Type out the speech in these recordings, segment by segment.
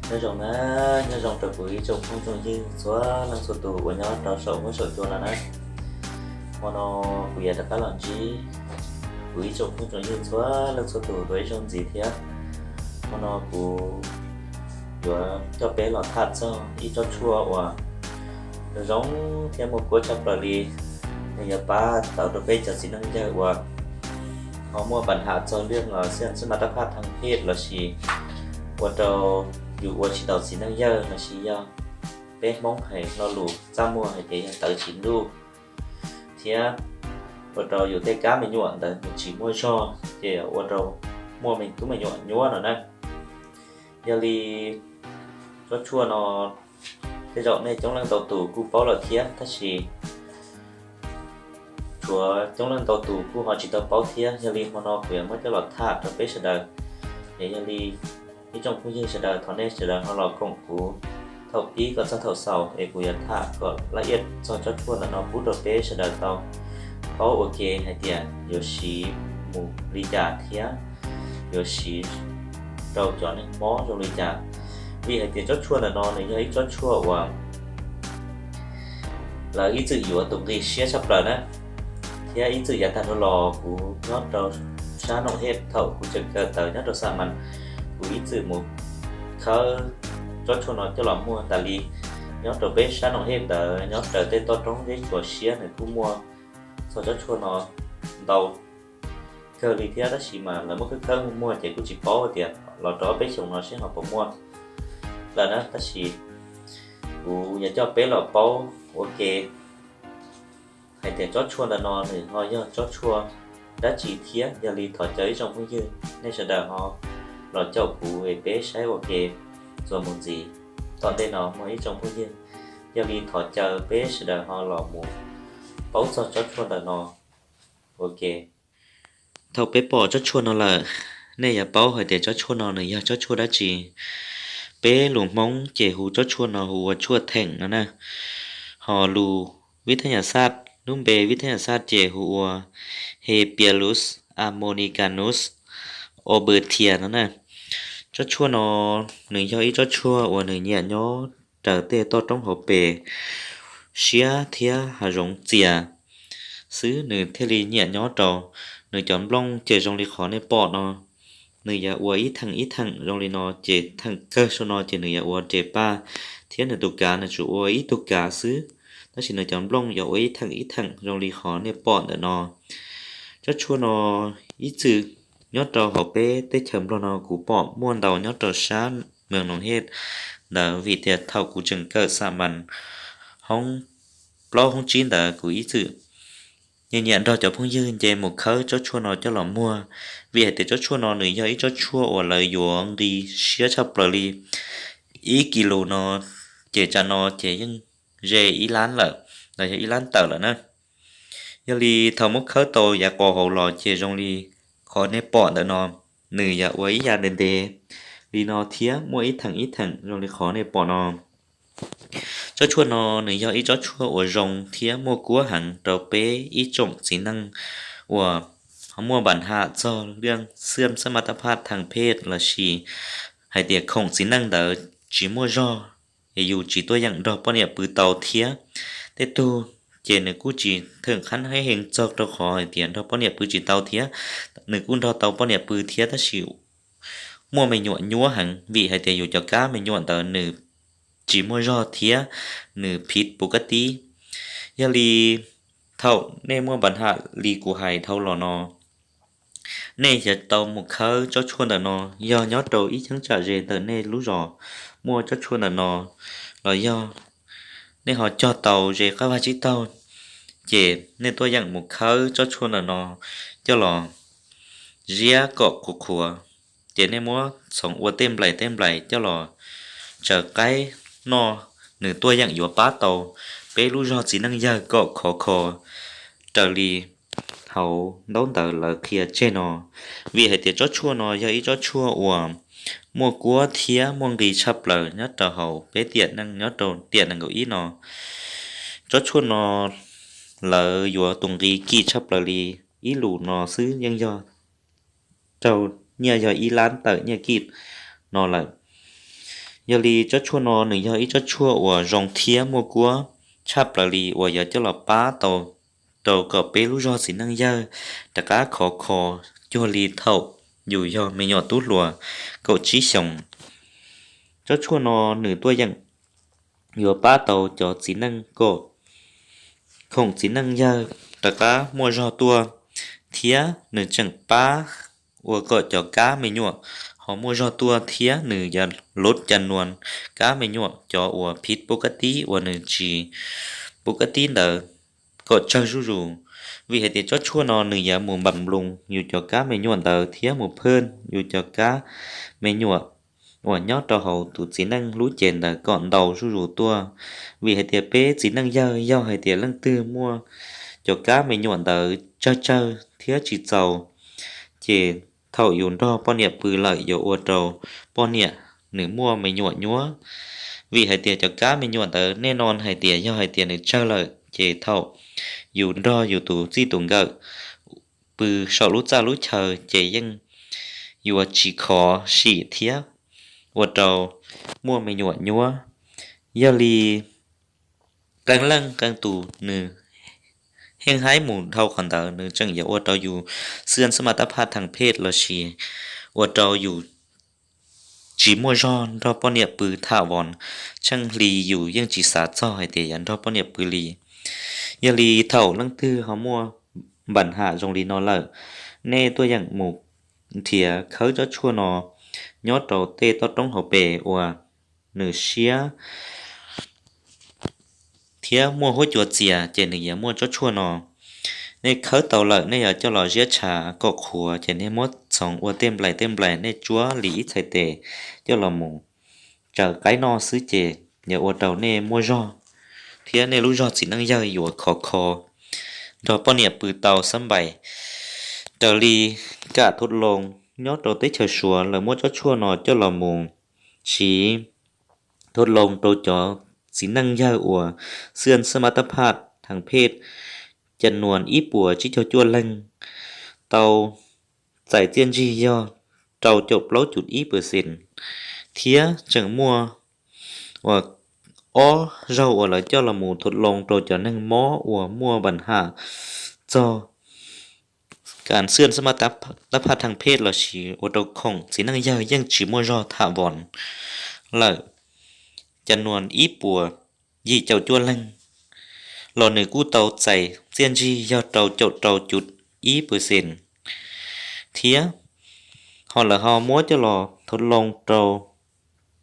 Nyob zoo na, nyob zoo rau kuv ib tsoom phooj tsoom ywg txhua leej txhua tus uas nyob rau saum huab saum cua no na. Hmo no kuv yuav rov qab los ntsib kuv ib tsoom phooj tsoom ywg txhua leej txhua tus dua ib zaug ntxiv thiab. Hmo no kuv yuav coj peb los tham txog ib tsob tshuaj uas zoo thiab muaj kuab tshaj plaws li. Nws yuav pab tau rau peb cov txiv neej yawg uas ho muaj pab ham txog lwj xwb mas tab phaj thaj phej lossis ua rau yus ua tsis tau txiv neej yawg lossis yog peb Hmoob hais lo lus txaj muag hais tias yog tawv tsis ntuj thiab ua rau yus tej kab me nyuam ntawd nws tsis muaj zog ces ua rau muaj me tub me nyuam nyuab no na. Yog li tsob tshuaj no tej zaum nej coob leej ntau tus kuj paub lawm thiab tab sis tshuav coob leej ntau tus kuj ho tsis tau paub thiab. Yog li hmo no kuv yuav muab coj los tham rau peb sawv daws. Es yog li ib tsoom phooj ywg sawv daws thov nej sawv daws ho los koom kuv thaum pib kom txog thaum xaus es kuv yuav tham kom laj iab txog tsob tshuaj ntawm no pub rau peb sawv daws tau paub ua ke hais tias yuav siv mus li cas thiab yuav siv rau cov neeg mob zoo li cas. Vim hais tias tsob tshuaj ntawm no nws yog ib tsob tshuaj uas lawv ib txwm yuav tus nqi siab tshaj plaws na, thiab ib txwm yav tag dhau los kuv nyob rau sab Noom Hej thaum kuv tseem kawm ntawv nyob rau Xam Mas, kuv ib txwm mus khawb tsob tshuaj no coj los muag tas li. Nyob rau peb sab Noom Hej ntawd nyob raws tej toj roob zeb tsuas siab nws kuj muaj txog tsob tshuaj no ntau kawg li thiab tab sis mas lawv muab khawb khawb muag ces kuj tsis paub tias los rau ob peb xyoos no seb ho puas muaj lawm na. Tab sis kuv yuav coj peb los paub ua ke hais tias tsob tshuaj ntawm no nws ho yog tsob tshuaj dab tsi thiab. Yog li thov caw ib tsoom phooj ywg nej sawv daws ho los caum kuv es peb saib ua ke txuas mus ntxiv. Tom ntej no muaj ib tsoom phooj ywg, yog li thov caw peb sawv daws ho los mus paub txog tsob tshuaj ntawm no ua ke. Thaum peb pom tsob tshuaj no lawm, nej yuav paub hais tias tsob tshuaj no nws yog tsob tshuaj dab tsi. Peb lus Hmoob ces hu tsob tshuaj no hu ua tshuaj theem no na. Ho lus vib thaj yam xaj, lub npe vib thaj yam xaj ces hu ua Hepialus armonicanus obertia no na. Tsob tshuaj no nws yog ib tsob tshuaj uas nws nyiam nyob raws tej toj roob hauv pes siab thiab hav zoov txias xwb nws thiaj li nyiam nyob rau. Nws cov nplooj ces zoo li qhov nej pom no, nws yuav ua ib theem ib theem zoo li no ces theem kawg saum no ces nws yuav ua res paj, thiab nws tus kav nws tsuas ua ib tug kav xwb, tab sis nws cov nplooj yuav ua ib theem ib theem zoo li qhov nej pom ntawm no. Tsob tshuaj no ib txwm nyob rau hauv peb teb chaws Nplog no kuv pom muaj ntau nyob rau sab Moos Noos Hej ntawd vim tias thaum kuv tseem kawm Xam Mas hoob plaub hoob tsib ntawd kuv ib txwm nyiam nyiam nrog cov phooj ywg nce mus khawb tsob tshuaj no coj los muag. Vim hais tias tsob tshuaj no nws yog ib tsob tshuaj uas lawv yuav nqi siab tshaj plaws li. Ib kis lus no ces tsam no ces yeej ze ib lab lawm, los yog ib lab tawm lawm na. Yog li thaum muab khawb tau yav qos hauv los ces zoo li qhov nej pom ntawm no, nws yog ua ib yam ntev ntev li no thiab muaj ib theem ib theem zoo li qhov nej pom no. Tsob tshuaj no nws yog ib tsob tshuaj uas zoo thiab muaj kuab heev rau peb ib tsoom txiv neej uas muaj npam ham txog lwj xwb xab mas tab phaj thaj phej lossis hais tias khoom txiv neej ntawd tsis muaj zog, es yus tsis tuaj yeem nrog poj niam pw tau thiab. Tej tug ces nws kuj tsis theem qhab heev txog rau qhov hais tias nrog poj niam pw tsis tau thiab, nws kuj nrog tau poj niam pw thiab tab sis muaj me nyuam nyuab heev vim hais tias yus cov kab me nyuam ntawd nws tsis muaj zog thiab nws phiv puv kab tib. Yog li thaum nej muaj npam ham li kuv hais dhau los no, nej yuav tau mus khawb tsob tshuaj ntawm no. Yog nyob rau ib cheeb tsam ze ntawm nej lub zos muaj tsob tshuaj ntawm no, los yog nej ho cog tau ze qab vaj tsib taug, ces nej tuaj yeem mus khawb tsob tshuaj ntawm no coj los ziab kom qhuav qhuav, ces nej muab txhoov ua tej nplaim tej nplaim coj los tsaws qaib noj, nws tuaj yeem yuav pab tau peb lub zog txiv neej yawg kom khov kho raws li hauv ntaub ntawv lawv qhia tseg no. Vim hais tias tsob tshuaj no yog ib tsob tshuaj uas muaj kuab thiab muaj nqis tshaj plaws nyob rau hauv peb tiam neej nyob rau tiam nees nkaum ib no. Tsob tshuaj no lawv yuav tus nqi kim tshaj plaws li, ib lus no xwb yeej yog raug nyiaj yog ib lab tawm nyiaj kim no lawm. Yog li tsob tshuaj no nws yog ib tsob tshuaj uas zoo thiab muaj kuab tshaj plaws li uas yuav coj los pab tau rau kom peb lub zog txiv neej yawg rov qab khov kho cuag li thaum yus yog me nyuam tub hluas kaum tsib xyoos. Tsob tshuaj no nws tuaj yeem yuav pab tau cov txiv neej kom khoom txiv neej yawg rov qab muaj zog tuaj, thiab nws tseem pab ua kom cov kab me nyuam ho muaj zog tuaj, thiab nws yuav lub cas nuas kab me nyuam cov uas phiv pub kab tib uas nws tsis pub kab tib ntawd kom tsawg zuj zus. Vim hais tias tsob tshuaj no nws yuav mus npam nploos yus cov kab me nyuam ntawd thiab mus phaj yus cov kab me nyuam uas nyob rau hauv tus txiv neej lub cev ntawd kom ntau zuj zus tuaj. Vim hais tias peb txiv neej yawg yog hais tias leej twg muaj cov kab me nyuam ntawd tsawg tsawg thiab tsis txaus, ces thaum yus nrog poj niam pw lawm yuav ua rau poj niam nws muaj me nyuam nyuab. Vim hais tias cov kab me nyuam ntawd nej no hais tias yog hais tias nws tsawg lawm ces thaum yus nrog yus tus txij tus nkawm pw saum lub txaj lub chaw ces yeej yuav tsis khov sim thiab ua rau muaj me nyuam nyuab. Yog li qee leej qee tus nws heej haib mus dhau qhov ntawd nws tseem yuav ua rau yus xwb xab mas tab phaj thas phej lossis ua rau yus tsis muaj zog nrog poj niam pw tham voos, tsheej hli yus yeej tsis xav txog hais tias yuav nrog poj niam pw li. Yog li thaum leej twg ho muaj npam ham zoo li no lawm, nej tuaj yeem mus nrhiav khawb tsob tshuaj no nyob rau tej toj roob hauv pes uas nws siab thiab muaj huab cua txias ces nws yuav muaj tsob tshuaj no. Nej khawb tau lawm nej yuav coj los ziab tshav kom qhuav ces nej muab txhoov ua tej nplaim tej nplaim, nej tsuab li ib txhais tes coj los mus tsaws qaib noj xwb ces yuav ua rau nej muaj zog thiab nej lub zog txiv neej yawg yuav khov kho nrog poj niam pw tau xab npais. Raws li kam thuv loo nyob rau teb chaws Suav lawv muab tsob tshuaj no coj los mus siv thuv loo rau cov txiv neej yawg uas xwb xab mas tab phaj thas phej cas nuas ib puas tsib caug cuaj leeg, tau txais txiaj ntsig yog rau caum plaub cum ib percent, thiab tseem muaj uas ob zaug uas lawv coj los mus thuv loo rau cov neeg mob uas muaj npam ham txog kas xwb xab mas tab phaj thas phej lossis ua rau khoom txiv neej yawg yeej tsis muaj zog tham voos lawm cas nuas ib puas yim caum cuaj leeg, los nws kuj tau txais txiaj ntsig yog rau caum rau cum ib percent thiab. Ho lawv ho muab coj los thuv loo rau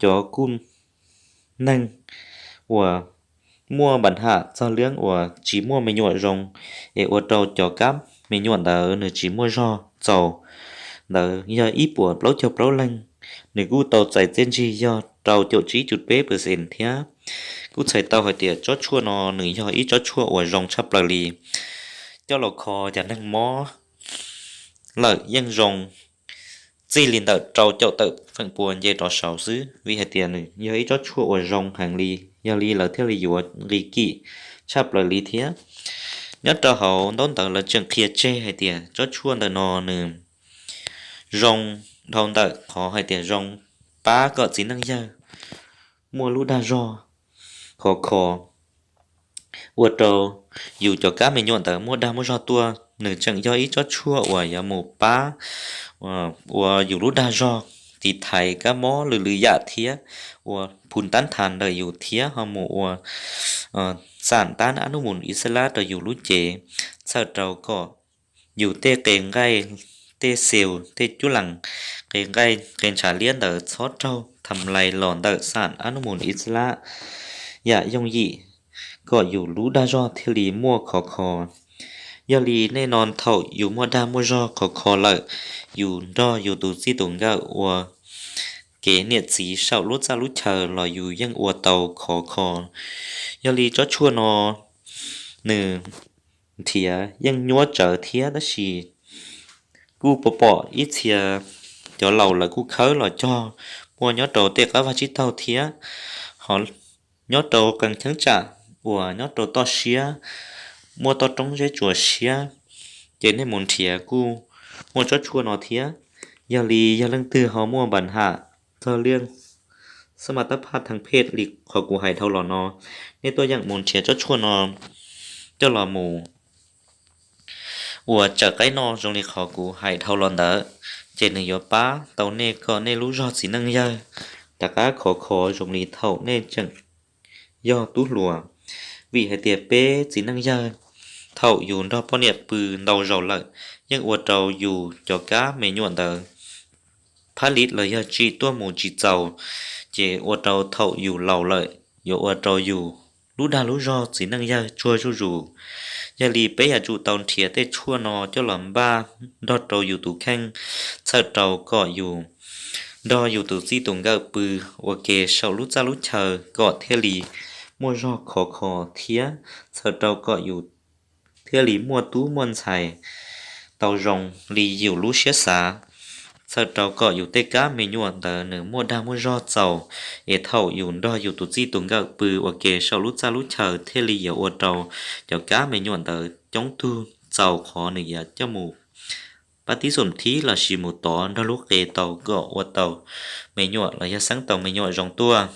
cov kuj neeg uas muaj npam ham txog liab uas tsis muaj me nyuam zoo, es ua rau cov kab me nyuam ntawd nws tsis muaj zog txaus, ntawd yog ib puas plaub caug plaub leeg, nws kuj tau txais txiaj ntsig yog rau caum tsib cum peb percent thiab. Kuj txhais tau hais tias tsob tshuaj no nws yog ib tsob tshuaj uas zoo tshaj plaws li, coj los kho cov neeg mob lawm yeej zoo txij li ntawm rau caum tawm feem pua nce rov saud xwb, vim hais tias nws yog ib tsob tshuaj uas zoo heev li, yog li lawv thiaj li yuav nqi kim tshaj plaws li thiab. Nyob rau hauv ntaub ntawv lawv tseem qhia tseg hais tias tsob tshuaj ntawm no nws zoo dhau ntawm qhov hais tias zoo pab kom txiv neej yawg muaj lub dag zog khov kho, ua rau yus cov kab me nyuam ntawd muaj dag muaj zog tuaj. Nws tseem yog ib tsob tshuaj uas yuav mus pab ua yus lub dag zog, tiv thaiv kab mob lwm lwm yam thiab ua phum tab thas ntawm yus thiab ho mus ua xam tab ab nub mus ib xab lab rau yus lub cev, txhawm rau kom yus tej qe nqaij, tej xeus, tej cuab lees, qe nqaij qe ntshav liab ntawd txhob raug tham lais los ntawm xam ab nub mus ib xab lab yam yooj yim, kom yus lub dag zog thiaj li muaj khov kho. Yog li nej no thaum yus muaj dag muaj zog khov kho lawm, yus nrog yus tus txij tus nkawm ua kev niam txiv saum lub txaj lub chaw los yus yeej ua tau khov kho. Yog li tsob tshuaj no nws nrhiav yeej nyuaj tsawv thiab, tab sis kuj pom pom ib txhia cov laus lawv kuj khawb los cog muaj nyob rau tej qab vaj tsib taug thiab, ho nyob rau qee cheeb tsam uas nyob rau toj siab, muaj toj roob zeb tsuas siab, ces nej mus nrhiav kuj muaj tsob tshuaj no thiab. Yog li yog leej twg ho muaj npam ham txog liaj xab ma tab phaj theej phej li qhov kuv hais dhau los no, nej tuaj yeem mus nrhiav tsob tshuaj no coj los mus ua tsawm qaib noj zoo li qhov kuv hais dhau los ntawd, ces nws yuav pab tau nej kom nej lub zog txiv neej yawg rov qab khov kho zoo li thaum nej tseem yog tub hluas. Vim hais tias peb txiv neej yawg, thaum yus nrog poj niam pw ntau zaus lawm, yeej ua rau yus cov kab me nyuam ntawd phab li los yog tsim tuaj mus tsis txaus, ces ua rau thaum yus laus lawm yuav ua rau yus lub dag lub zog txiv neej yawg tsuag zuj zus. Yog li peb yuav tsum tau nrhiav tej tshuaj no coj los npaj nrog rau yus tus kheej, txhawm rau kom yus nrog yus tus txij tus nkawm pw ua ke saum lub txaj lub chaw kom thiaj li muaj zog khov kho thiab txhawm rau kom yus thiaj li muaj tub muaj ntxhais tau zoo li yus lub siab xav. Txhawm rau kom yus tej kab me nyuam ntawd nws muaj dag muaj zog txaus, es thaum yus nrog yus tus txij tus nkawm pw ua ke saum lub txaj lub chaw thiaj li yuav ua rau cov kab me nyuam ntawd coob tug txaus qhov nws yuav coj mus pab tib xum thib lossis mus tov nrog lub qe tau kom ua tau me nyuam los yog xeeb tau me nyuam zoo tuaj.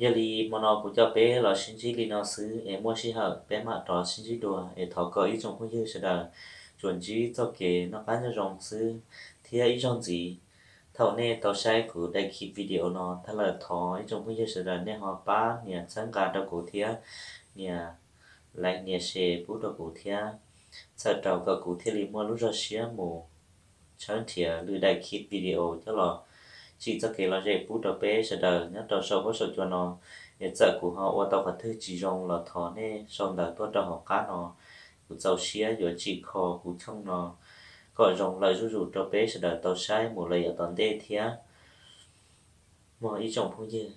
Yog li hmo no kuv coj peb los sib ntsib li no xwb, es muaj sij hawm peb mam rov sib ntsib dua, es thov kom ib tsoom phooj ywg sawv daws tsuas ntsib txoj kev noj qab nyob zoo xwb thiab ib zaug ntxiv. Thaum nej tau saib kuv daim khiv video no tag lawm, thov ib tsoom phooj ywg sawv daws nej ho pab nias txhawb nqa rau kuv thiab nias like nias share pub rau kuv thiab, txhawm rau kom kuv thiaj li muaj lub zog siab mus tshawb nrhiav lwm daim khiv video coj los tsim txoj kev lom zem pub rau peb sawv daws nyob rau saum huab saum cua no. Es txawm kuv ho ua tau qhov twg tsis zoo los thov nej sau ntawv tuaj rau hauv qab no, kuv txaus siab yuav tsim kho kuv channel no kom zoo lawm zuj zus rau peb sawv daws tau saib mus lawm yav tom ntej thiab. Mog ib tsoom phooj ywg,